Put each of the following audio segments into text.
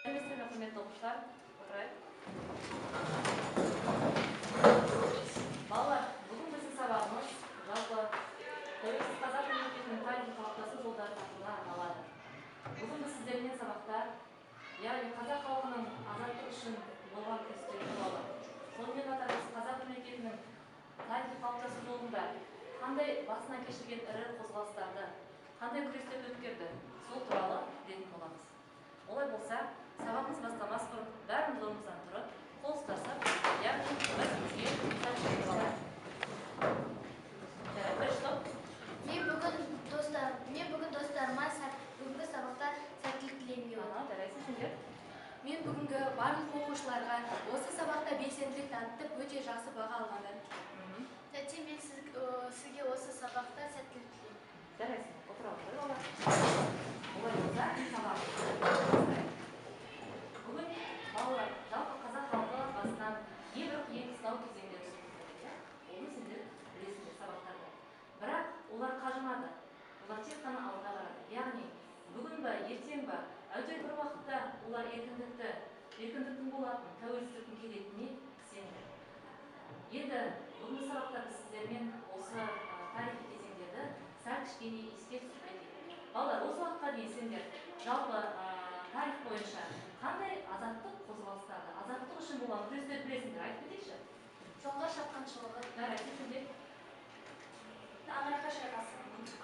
Құрметті оқушылар, отырайық. Балалар, бүгін біздің сабағымыз жалпы тәуелсіз қазақ мемлекетінің тарихи қалыптасу жолдары тақырыбына арналады. Бүгін біз сіздермен сабақта, яғни қазақ халқының азаттық үшін болған күрестері туралы, сонымен қатар біз қазақ мемлекетінің тарихи қалыптасу жолында қандай басынан кешірген ірі қозғалыстарды, қандай күрестерді өткерді, сол туралы білетін боламыз. Олай болса, сабағымыз бастамас бұрын бәріміз орнымыздан тұрып, қол ұстасып, яғни бір-бірімізге сәттілік тілейік. Жарайды, бірінші топ. Мен бүгін достарыма бүгінгі сабақта сәттілік тілеймін деп отырмын. Жарайсың, сендер. Мен бүгінгі барлық оқушыларға осы сабақта белсенділік танытып, өте жақсы баға алғандарын тілеймін. Тәте, мен сізге осы сабақта сәттілік тілеймін. Жарайсың, отыра ғой балалар. Олай болса, сабағымызды бастайық. Бүгін балалар, жалпы қазақ халқы басынан небір қиын қыстау кезеңдерді өткізді, иә? Оны сендер білесіңдер сабақтарда. Бірақ олар қажымады. Олар тек қана алға қарады. Яғни бүгін ба, ертең ба, әйтеуір бір уақытта олар еркіндіктің болатын, тәуелсіздіктің келетініне сенді. Енді бүгінгі сабақта біз сіздермен осы тарихи кезеңдерді сәл кішкене еске түсіріп кетейік. Балалар, осы уақытқа дейін сендер жалпы тарих бойынша қандай азаттық қозғалыстарды, азаттық үшін болған күрестерді білесіңдер, айтып кетейікші. Жоңғар шапқыншылығы. Жарайсың, сендер. Аңыраққа шайқасы.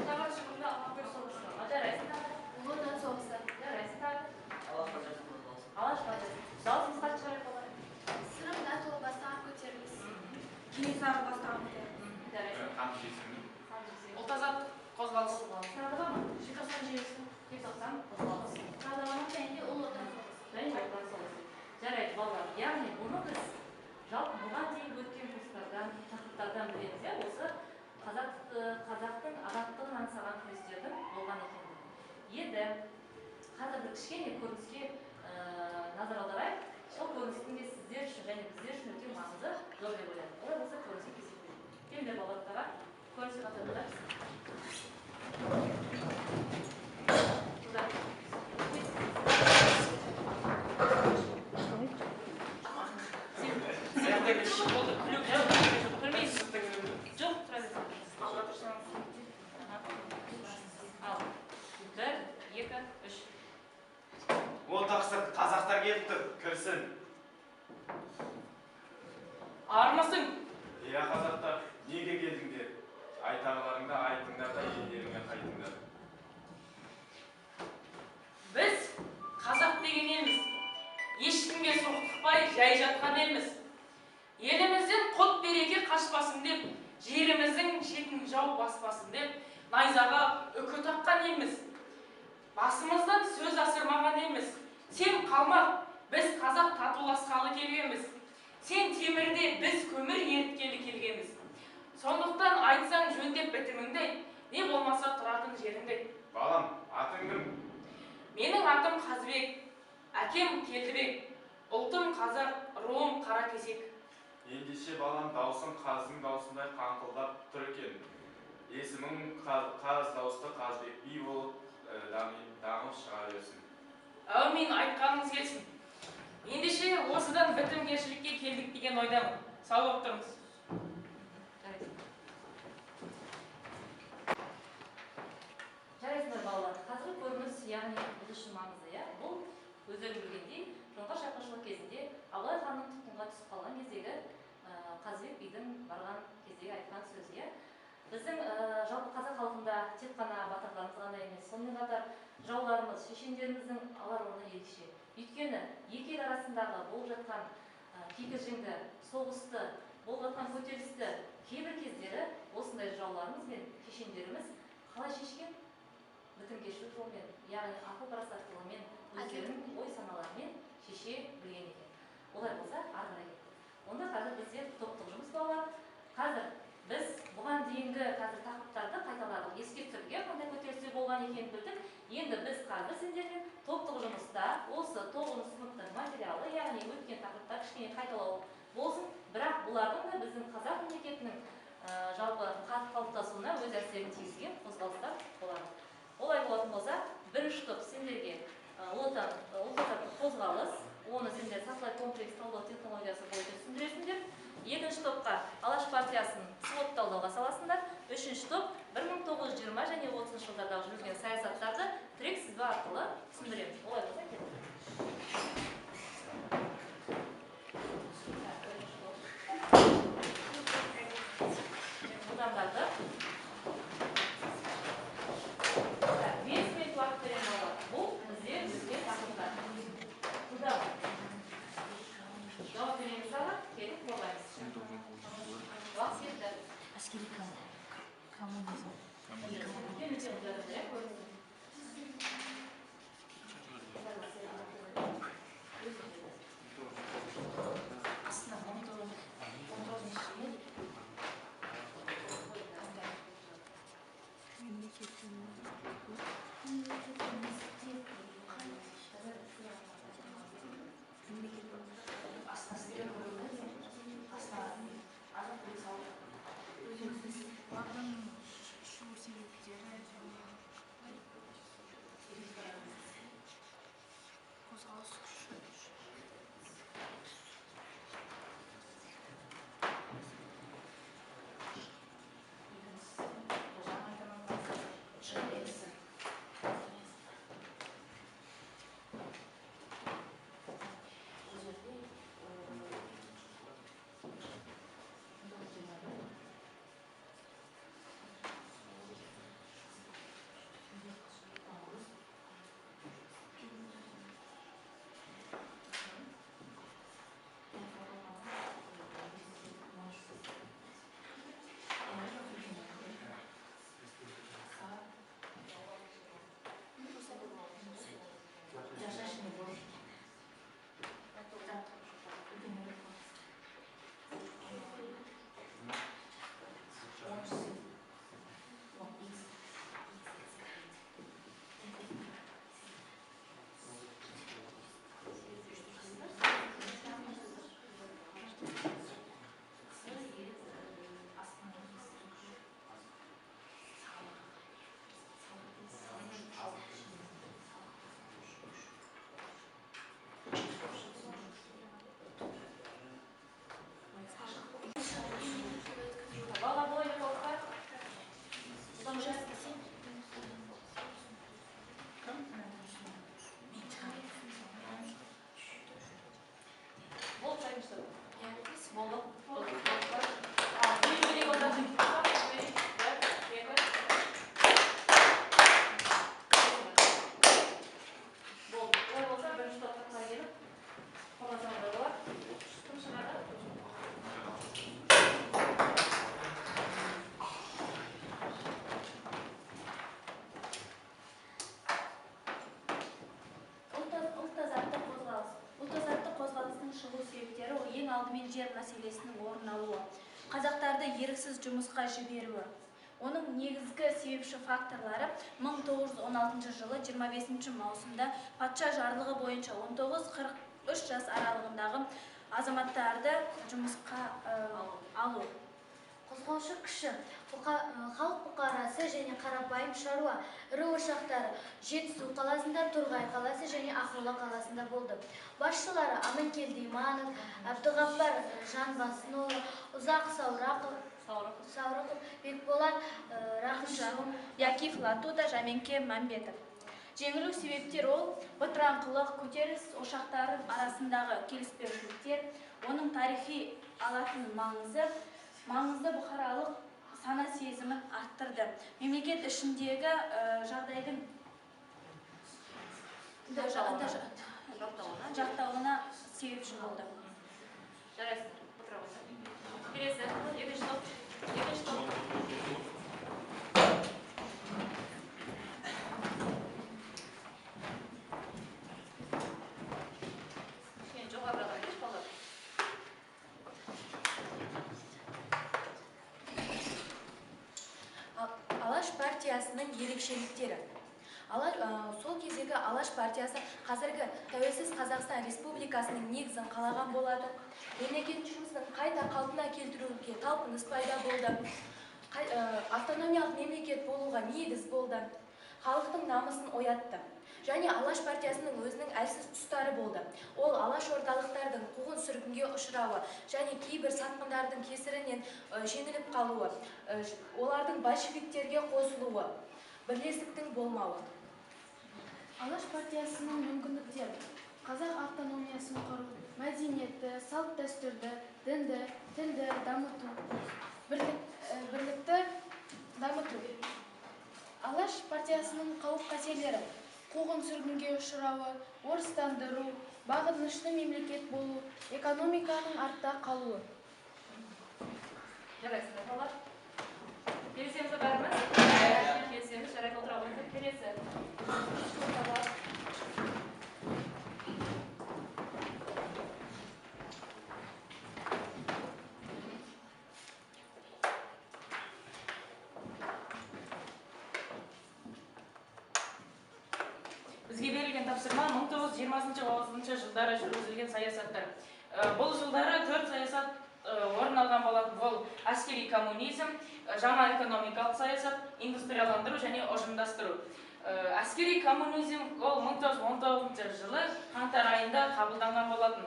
Ақтабан шұғында Алакөл соғысы. Жарайсың, тағы. Ұлы Отан соғысы. Жарайсың, тағы. Алаш патшасы қозғалысы. Алаш патшасы. Дауысымыз қатты шығарайық, балалар. Сырым Датұлы бастаған көтеріліс. Кенесары бастаған көтеріліс. Жарайсың. Хан жесірінің. Хан жесірінің. Ұлт азаттық қозғалысы. Тағы бар ма? Желтоқсан желісі. Желтоқсан қозғалысы. Тағы және де Ұлы Отан соғысы. Және Отан соғысы. Жарайды, балалар. Яғни бұны біз жалпы бұған дейін өткен курстардан, тақырыптардан білеміз, иә? Осы қазақтың азаттығын аңсаған күрестердің болған екендігін. Енді қазір бір кішкене көрініске назар аударайық. Сол көріністің де сіздер үшін және біздер үшін өте маңызы зор деп ойлаймын. Олай болса көрініске кезек берейік. Келіңдер балалар, көрініске қатысыңдар. Жоқ, тұра берсін. Ал, 1, 2, 3. О, тақсыр, қазақтар келіп тұр, кірсін. Армысың? Иә, қазақтар, неге келдіңдер? Айтарларыңды айтыңдар да елдеріңе қайтыңдар. Біз қазақ деген елміз. Ешкімге соқтықпай жай жатқан елміз. Елімізден құт береке қашпасын деп, жеріміздің шетін жау баспасын деп, найзаға үкі таққан елміз. Басымыздан сөз асырмаған елміз. Сен қалмақ, біз қазақ татуласқалы келгенбіз. Сен темірде, біз көмір еріткелі келгенбіз. Сондықтан айтсаң жөндеп бітіміңді айт, не болмаса тұратын жеріңді айт. Балам, атың кім? Менің атым Қазыбек, әкем Келдібек, ұлтым қазақ, руым Қаракесек. Ендеше балам, даусың қаздың даусындай қаңқылдап тұр екен. Есімің қаз дауысты Қазыбек би болып дамып шыға берсін. Әумин, айтқаныңыз келсін. Ендеше осыдан бітімгершілікке келдік деген ойдамын. Сау болып тұрыңыз. Жарайсыңдар, балалар. Қазіргі көрініс, яғни біз үшін маңызды, иә? Бұл өздерің білгендей, жоңғар шапқыншылығы кезінде Абылай ханның тұтқынға түсіп қалған кездегі Қазыбек бидің барған кездегі айтқан сөзі, иә? Біздің жалпы қазақ халқында тек қана батырларымыз ғана емес, сонымен қатар жауларымыз, шешендеріміздің алар орны ерекше. Өйткені екі ел арасындағы болып жатқан кикілжіңді, соғысты, болып жатқан көтерілісті кейбір кездері осындай жауларымыз бен шешендеріміз қалай шешкен? Бітімгершілік жолмен, яғни ақыл парасаттылығымен, өздерінің ой саналарымен шеше білген екен. Олай болса, ары қарай кеттік. Онда қазір бізде топтық жұмыс, балалар. Қазір біз бұған дейінгі қазір тақырыптарды қайталадық, еске түсірдік, қандай көтерілістер болған екенін білдік. Енді біз қазір сендермен топтық жұмыста осы 9 сыныптың материалы, яғни өткен тақырыптар кішкене қайталау болсын, бірақ бұлардың да біздің қазақ мемлекетінің жалпы қалыптасуына өз әсерін тигізген қозғалыстар болады. Олай болатын болса, бірінші топ сендерге Ұлы Отан қозғалыс, оны сендер сатылай комплекс талдау технологиясы бойынша түсіндіресіңдер. Екінші топқа Алаш партиясын свод талдауға саласыңдар. Үшінші топ 1920 және 30 жылдардағы жүргізген саясаттарды тірек сызба арқылы түсіндіреміз. Олай болса кеттік. Адамдарды 5 минут уақыт беремін балалар. Бұл бізде жүрген тақырыптар. Тыңдап. Жауап береміз саған, келіп қорғаймыз. Уақыт кетті. Әскери коммунизм. Үлкен үлкен жатыр, иә, көрінсін. Астына 19 жыл. Олардың шығу себептері және қозғалыс күші. Балалар, былай деп болдық па? Болды, екінші топ. Болды. Болды. Ал, бөліп берейік онда. Бөліп берейік. Бір, екі. Болды. Олай болса, бірінші топқа қалай келіп, қорғасаңыздар болады. Кім шығады? Ұлт азаттық қозғалыс. Ұлт азаттық қозғалыстың шығу себептері ол ең алдымен жер мәселесінің орын алуы, қазақтарды еріксіз жұмысқа жіберуі. Оның негізгі себепші факторлары 1916 жылы 25 маусымда патша жарлығы бойынша 19-43 жас аралығындағы азаматтарды жұмысқа алу. Қозғаушы күші халық бұқарасы және қарапайым шаруа ірі ошақтары Жетісу қаласында, Торғай қаласы және Ақмола қаласында болды. Басшылары Аманкелді Иманов, Әбдіғаппар Жанбасынұлы, Ұзақ Саурықов, Бекболат Рахымжан, Якив Латуда, Жәменке Мәмбетов. Жеңілу себептер ол бытыраңқылық, көтеріліс ошақтары арасындағы келіспеушіліктер, оның тарихи алатын маңызды бұқаралық сана сезімін арттырды. Мемлекет ішіндегі жағдайдың жақтауына себепші болды. Жарайсыңдар, отыра қойсаң. Келесі, екінші топ. Екінші топ. Кішкене жоғарырақ айтайыншы, балалар. Алаш партиясының ерекшеліктері. Сол кездегі Алаш партиясы қазіргі тәуелсіз Қазақстан Республикасының негізін қалаған болатын. Мемлекетіміздің қайта қалпына келтіруге талпыныс пайда болды. Автономиялық мемлекет болуға негіз болды. Халықтың намысын оятты. Және Алаш партиясының өзінің әлсіз тұстары болды. Ол Алаш орталықтардың қуғын сүргінге ұшырауы және кейбір сатқындардың кесірінен жеңіліп қалуы, олардың большевиктерге қосылуы, бірлестіктің болмауы. Алаш партиясының мүмкіндіктері: қазақ автономиясын құру, мәдениетті, салт-дәстүрді, дінді, тілді дамыту, бірлікті дамыту. Алаш партиясының қауіп-қатерлері: қуғын сүргінге ұшырауы, орыстандыру, бағынышты мемлекет болу, экономиканың артта қалуы. Жарайсыңдар, балалар. Келісеміз бе бәріміз? Келісеміз, жарайды, отыра қойыңыздар. Келесі. Бізге берілген тапсырма 1920-30 жылдары жүргізілген саясаттар. Бұл жылдары 4 саясат орын алған болатын. Ол әскери коммунизм, жаңа экономикалық саясат, индустрияландыру және ұжымдастыру. Әскери коммунизм ол 1919 жылы қаңтар айында қабылданған болатын.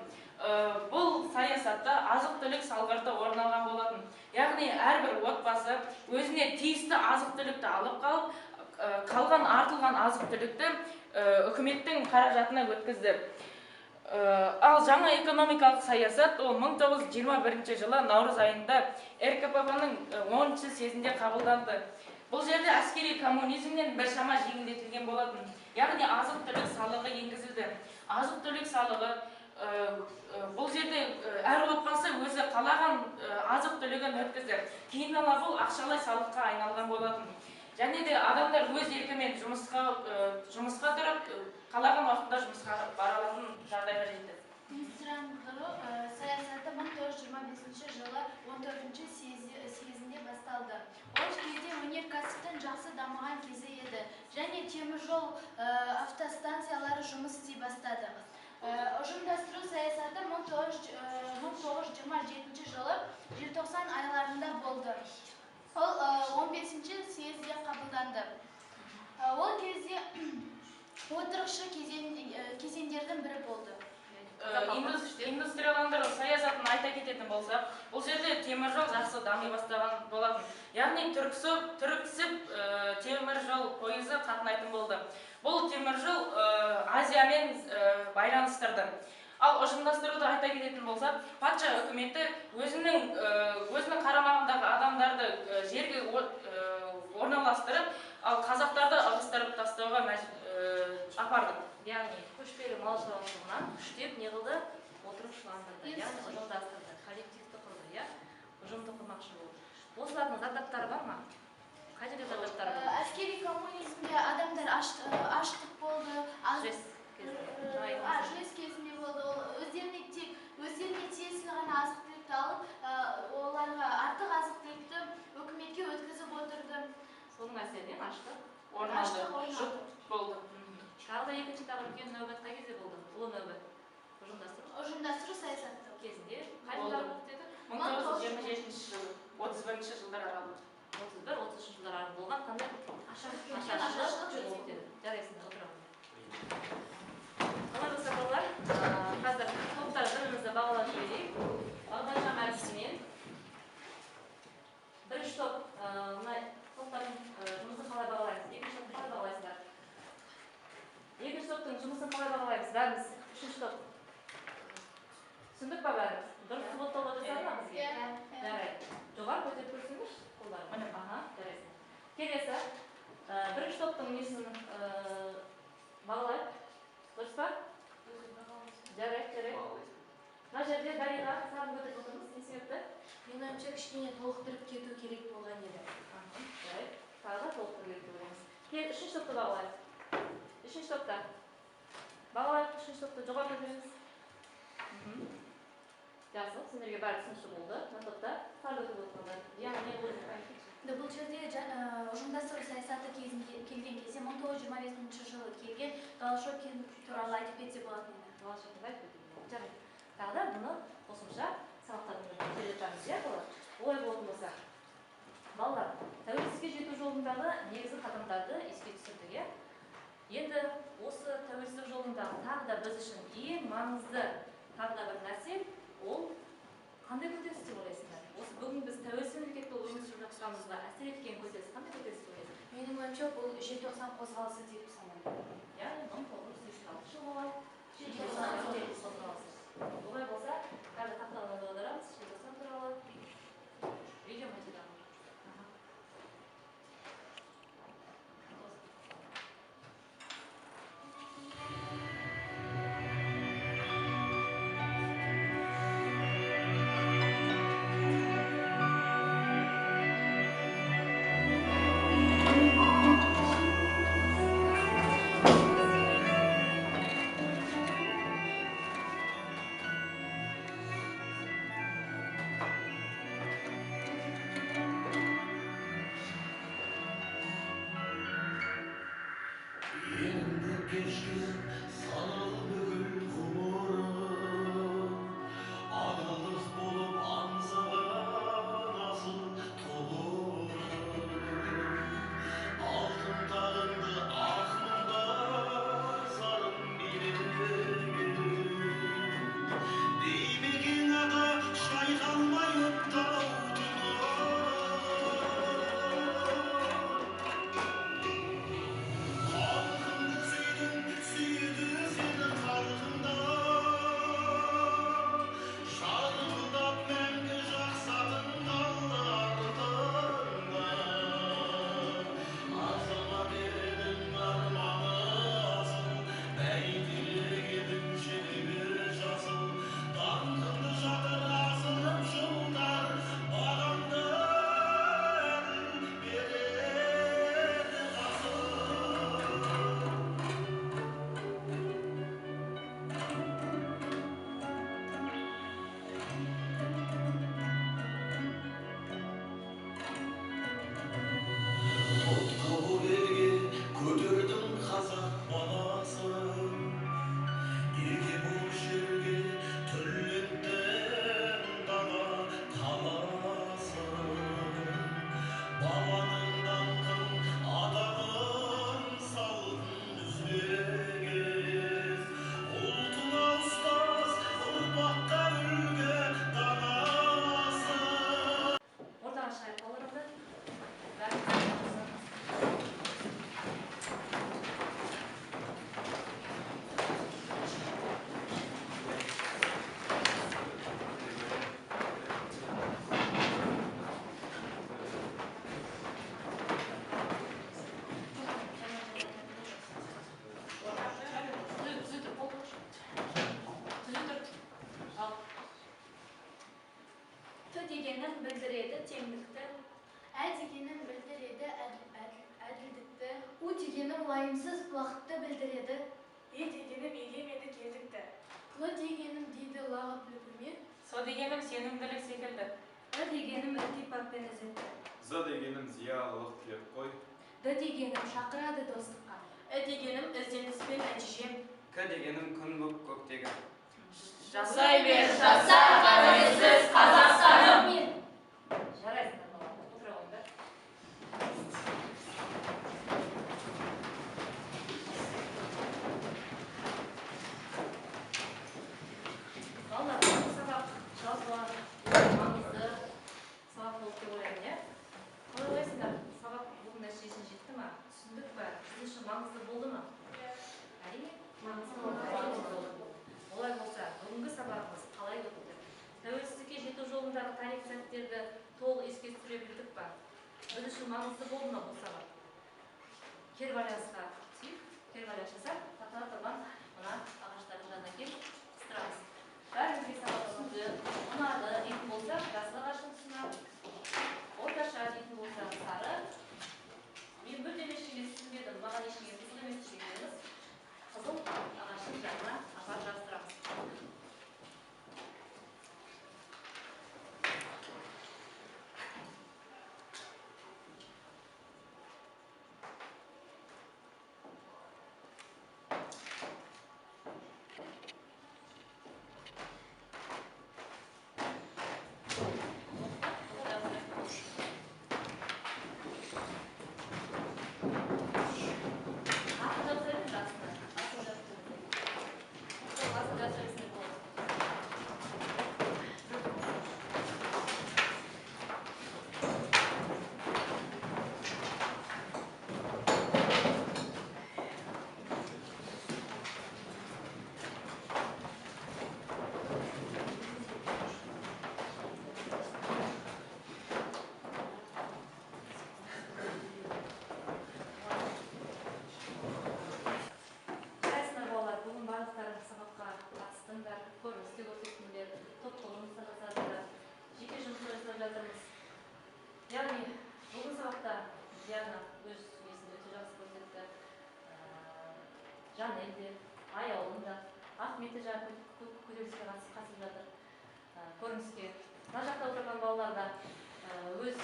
Бұл саясатта азық-түлік салғырты орын алған болатын. Яғни әрбір отбасы өзіне тиісті азық-түлікті алып қалып, қалған артылған азық-түлікті үкіметтің қаражатына өткізді. Ал жаңа экономикалық саясат ол 1921 жылы наурыз айында РКПБ-ның 10-шы съезінде қабылданды. Бұл жерде әскери коммунизмнен біршама жеңілдетілген болатын. Яғни азық-түлік салығы енгізілді. Азық-түлік салығы бұл жерде әр отбасы өзі қалаған азық-түлігін өткізді. Кейін ала бұл ақшалай салыққа айналған болатын. Және де адамдар өз еркімен жұмысқа тұрып, қалаған уақытында жұмысқа бара алатын жағдайға жетті. Индустрияландыру саясаты 1925 жылы 14-ші съезінде басталды. Ол кезде өнеркәсіптің жақсы дамыған кезі еді және темір жол автостанциялары жұмыс істей бастады. Ұжымдастыру саясаты 1927 жылы желтоқсан айларында болды. Ол 15-ші съезде қабылданды. Ол кезде отырықшы кезеңдердің бірі болды. Индустрияландыру саясатын айта кететін болсақ, бұл жерде теміржол жақсы дами бастаған болатын. Яғни Түрксіб теміржол пойызы қатынайтын болды. Бұл теміржол Азиямен байланыстырды. Ал ұжымдастыруды айта кететін болсақ, патша үкіметі өзінің қарамағындағы адамдарды жерге орналастырып, ал қазақтарды ығыстырып тастауға апарды. Яғни көшпелі мал шаруашылығынан күштеп не қылды? Отырықшыландырды, яғни ұжымдастырды, коллективті құрды, иә? Ұжымды құрмақшы болды. Осылардың зардаптары бар ма? Қай жерде зардаптары болды? Әскери коммунизмде адамдар аштық болды. ЖЭС кезінде болды. Ол өздеріне тек өздеріне тиесілі ғана азық-түлікті алып, оларға артық азық-түлікті өкіметке өткізіп отырды. Соның әсерінен аштық орын алды. Жұт болды. Тағы да екінші тағы үлкен нәубет қай кезде болды? Ұлы нәубет. Ұжымдастыру. Ұжымдастыру саясаты кезінде қай жылдары болды дедік? 1927 жылы, 31 жылдар аралығы. 31-33 жылдар аралығы болған қандай ашаршылық болды дедік. Жарайсыңдар, отырамын. Олай болса балалар, қазір топтар бірімізді бағалап жіберейік. Бағдаршам әдісімен бірінші топ мына топтардың жұмысын қалай бағалаймыз? Екінші топты қалай бағалайсыздар? Екінші топтың жұмысын қалай бағалаймыз? Бәріміз үшінші топ. Түсіндік па бәріміз? Дұрыс субботтауға жасады ма бізге? Жарайды. Жоғары көтеріп көрсеңізші қолдарын. Аха, жарайсың. Келесі бірінші топтың несін бағалайық? Дұрыс па? Жарайды, жарайды. Мына жерде Дариға сарын көтеріп отырмыз. Не себепті? Менің ойымша кішкене толықтырып кету керек болған еді. Жарайды. Тағы да толықтыру керек деп ойлаймыз. Кел, үшінші топты бағалайық. Үшінші топта. Бағалайық, үшінші топты жоғары көтереміз. Жақсы, сендерге бәрі түсінікті болды. Мына топта сары көтеріп отырғандар. Диана, не болды? Бұл жерде ұжымдастыру саясаты келген кезде 1925 жылы келген Голощёкин туралы айтып кетсе болатын еді. Голощёкинді айтып кетуге болады. Жарайды. Тағы да бұны қосымша сабақтардың бірінде келе жатармыз, иә, балалар? Олай болатын болса, Балалар, тәуелсіздікке жету жолындағы негізгі қадамдарды еске түсірдік, иә? Енді осы тәуелсіздік жолындағы тағы да біз үшін ең маңызды тағы да бір нәрсе, ол қандай көтеріліс деп ойлайсыңдар? Осы бүгін біз тәуелсіз мемлекет болып өмір сүріп жатқанымызға әсер еткен көтеріліс қандай көтеріліс деп ойлайсыңдар? Менің ойымша, бұл желтоқсан қозғалысы деп санаймын. Иә, 1986 жылғы желтоқсан қозғалысы. Олай болса, қазір тақтаға назар аударамыз желтоқсан туралы видеоматериал. Білдіреді теңдікті, Ә дегенім білдіреді әділдікті, У дегенім лайымсыз уақытты білдіреді, Е дегенім егемендік елдікті, Л дегенім дейді лағып лүпіме, Со дегенім сенімділік секілді, Ы дегенім ілтипат пен ізетті, З дегенім зиялылық тілеп қой, Д дегенім шақырады достыққа, І дегенім ізденіс пен нәтиже, К дегенім күн боп көктегі. Жасай бер, жаса тәуелсіз Қазақстаным! Жарайсыңдар, балалар, отыра қойыңдар. Балалар, бұл сабақ жалпы маңызды сабақ болды деп ойлаймын, иә? Қалай ойлайсыңдар, сабақ бүгін нәтижесіне жетті ма? Түсіндік па? Сіз үшін маңызды болды ма? Әрине, маңызды болды. Олай болса, бүгінгі сабағымыз қалай өтті? Тәуелсіздікке жету жолындағы тарих сәттерді толық еске түсіре білдік па? Біз үшін маңызды болды ма бұл сабақ? Кері байланысқа түсейік, кері байланыс жасап, тақтада тұрған мына ағаштардың жанына келіп қыстырамыз. Бәрімізге сабақ түсінді, ұнады дейтін болса, жасыл ағаштың тұсына, орташа дейтін болса, сары. Мен мүлдем ештеңе түсінбедім, маған ештеңе қызық емес дегеніміз қызыл ағаштың жанына апарып жабыстырамыз. Жанел де, Аяулым да, Ахмет те жаңа көтеріліске қатысып жатыр, көрініске. Мына жақта отырған балалар да өз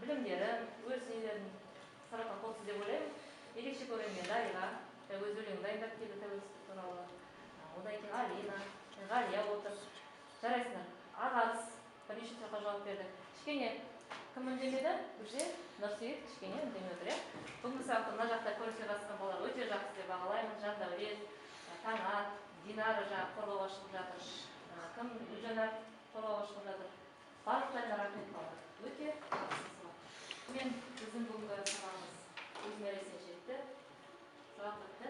білімдерін, өз нелерін сарапқа қосты деп ойлаймын. Ерекше көремін мен Дариға, өз өлеңін дайындап келді тәуелсіздік туралы. Одан кейін Алина, Ғалия отыр. Жарайсыңдар. Ағарыс бірнеше сұраққа жауап берді. Кішкене кім үндемеді? Бізде Нұрсейіт кішкене үндемей отыр, иә. Бүгінгі сабақта мына жақта көрініске қатысқан балалар өте жақсы деп бағалаймын. Жандәулет, Таңат, Динара жаңағы қорғауға шығып жатыр. Кім, Гүлжанар қорғауға шығып жатыр. Барлықтарына рахмет, балалар. Өте жақсы сабақ. Мен біздің бүгінгі сабағымыз өз мәресіне жетті. Сабақ бітті.